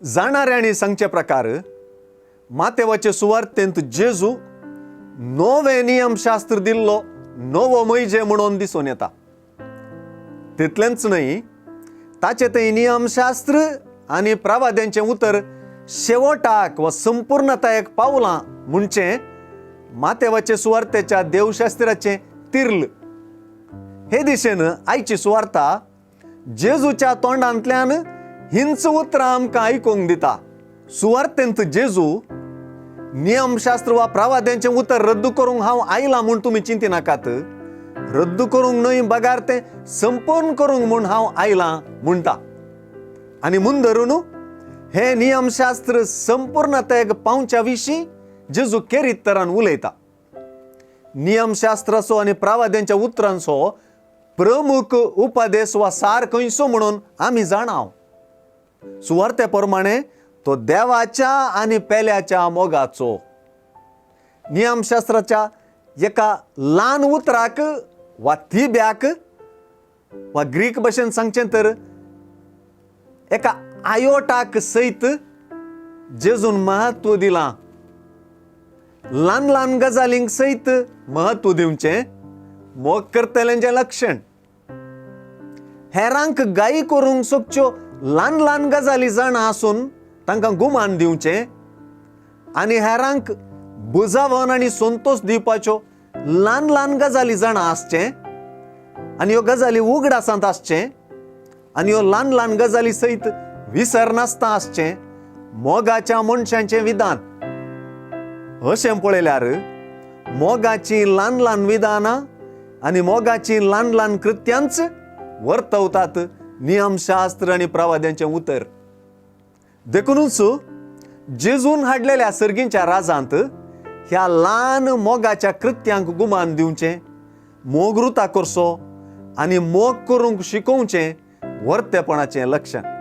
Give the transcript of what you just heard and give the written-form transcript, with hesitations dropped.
जाणाऱ्यांनी सांगचे प्रकार मातेवाचे सुवार्तेंत जेजू नवे नियमशास्त्र दिल्लो नवो मैजे म्हणून दिसून येता. तितलेंच न्हय, ताचें तें नियमशास्त्र आनी प्रवाद्यांचें उतर शेवटाक वा संपूर्णतायेक पावलां म्हणचें मातेवाचे सुवार्तेच्या देवशास्त्राचें तिर्ल. हे दिशेन आयची सुवार्ता जेजूच्या तोंडांतल्यान हिंच उतरां आमकां आयकूंक दिता. सुवार्तेंत जेजू नियमशास्त्र वा प्रवाद्यांचें उतर रद्द करूंक हांव आयलां म्हूण तुमी चिंतिनाकात, रद्द करूंक न्हय बगार तें संपूर्ण करूंक म्हूण हांव आयलां म्हणटा. आनी म्हूण धरून हें नियमशास्त्र संपूर्णतायेक पावच्या विशीं जेजू केरीत तरान उलयता. नियमशास्त्राचो आनी प्रवाद्यांच्या उतरांचो प्रमुख उपदेश वा सार खंयचो म्हणून आमी जाणाव. सुवार्ते प्रमाणे तो देवाच्या आनी पेल्याच्या मोगाचो. नियमशास्त्राच्या एका ल्हान उतराक वा थिब्याक वा ग्रीक भाशेन सांगचें तर एका आयोटाक सयत जेजून म्हत्व दिलां. ल्हान ल्हान गजालींक सयत म्हत्व दिवचें मोग करतल्यांचें लक्षण. हेरांक गायी करूंक सोदच्यो ल्हान ल्हान गजाली जाणा आसून तांकां गुमान दिवचें आनी हेरांक बुजावन आनी संतोश दिवपाच्यो ल्हान ल्हान गजाली जाणा आसचें आनी ह्यो गजाली उगडासांत आसचें आनी ह्यो ल्हान ल्हान गजाली सयत विसरनासतना आसचें मोगाच्या मनशांचें विधान. अशें पळयल्यार मोगाचीं ल्हान ल्हान विधानां आनी मोगाचीं ल्हान ल्हान कृत्यांच वर्तवतात नियमशास्त्र आनी प्रवाद्यांचें उतर. देखुनूच जेजून हाडलेल्या सर्गींच्या राजांत ह्या ल्हान मोगाच्या कृत्यांक गुमान दिवचें, मोग रुता करचो आनी मोग करूंक शिकोवचें वर्तेपणाचें लक्षण.